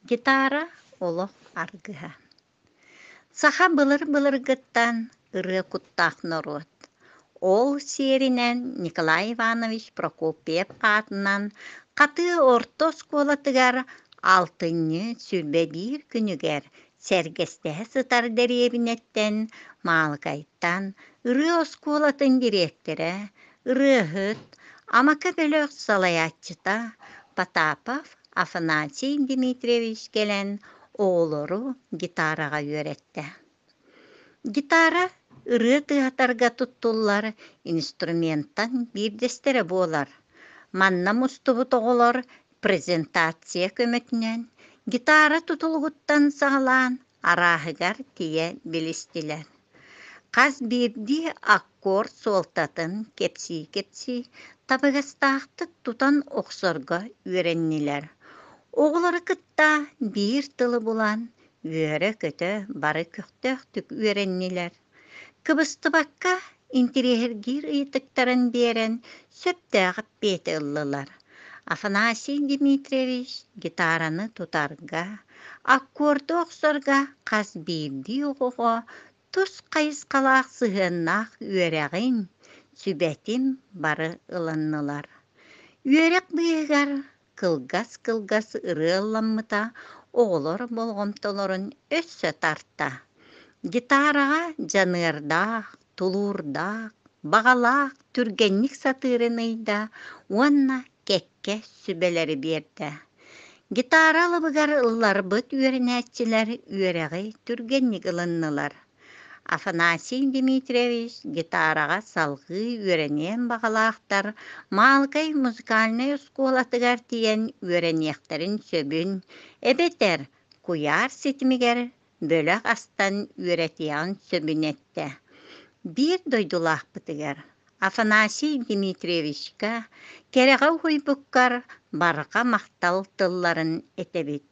Гитара олох аргыһа. Саха былыр-былыргыттан ырыа куттаах норуот. Ол сиэринэн Николай Иванович Прокопьев аатынан Хатыы орто оскуолатыгар алтынньы 21 күнүгэр сэргэстэһэ сытар дэриэбинэттэн Маалыкайтан ырыа оскуолатын дириэктэрэ, ырыаһыт, Амака бөлөх салайааччыта Потапов Афанасий Дмитриевич кэлэн оҕолору гитараҕа үөрэттэ. Гитара ырыа тыаһатарга туттуллар инструментан биирдэстэрэ буолар. Манна мустубут оҕолор презентация көмөтүнэн гитара тутулугуттан саҕалаан арааһыгар тиийэ билистилэр. Хас биирдии аккорд суолтатын кэпсии-кэпсии табыгастаахтык тутан охсорго үөрэннилэр. Оҕолору кытта биир тылы булан, үөрэ-көтө бары көхтөөхтүк үөрэннилэр. Кыбыстыбакка интириэһиргиир ыйытыктарын биэрэн сөптөөх эппиэти ыллылар. Афанасий Дмитриевич гитараны тутарга, аккорду охсорго хас биирдии оҕоҕо тус хайысхалаах сыһыаннаах үөрэҕин, сүбэтин бары ылыннылар. Үөрэх быыһыгар кылгас-кылгас ырыа ылламмыта оҕолор болҕомтолорун өссө тарта. Гитараҕа дьаныардаах, тулуурдаах, баҕалаах түргэнник сатыырын ыйда уонна кэккэ сүбэлэри биэрдэ. Гитара алыбыгар ылларбыт үөрэнээччилэр үөрэҕи түргэнник ылыннылар. Афанасий Дмитриевич гитараҕа салҕыы үөрэниэн баҕалаахтар Маалыкай музыкальнай оскуолатыгар тиийэн үөрэниэхтэрин сөбүн, эбэтэр куйаар ситимигэр бөлөх астан үөрэтиэҕин сөбүн эттэ. Биир дойдулаахпытыгар Афанасий Дмитриевичка кэрэҕэ уһуйбуккар барҕа махтал тылларын этэбит.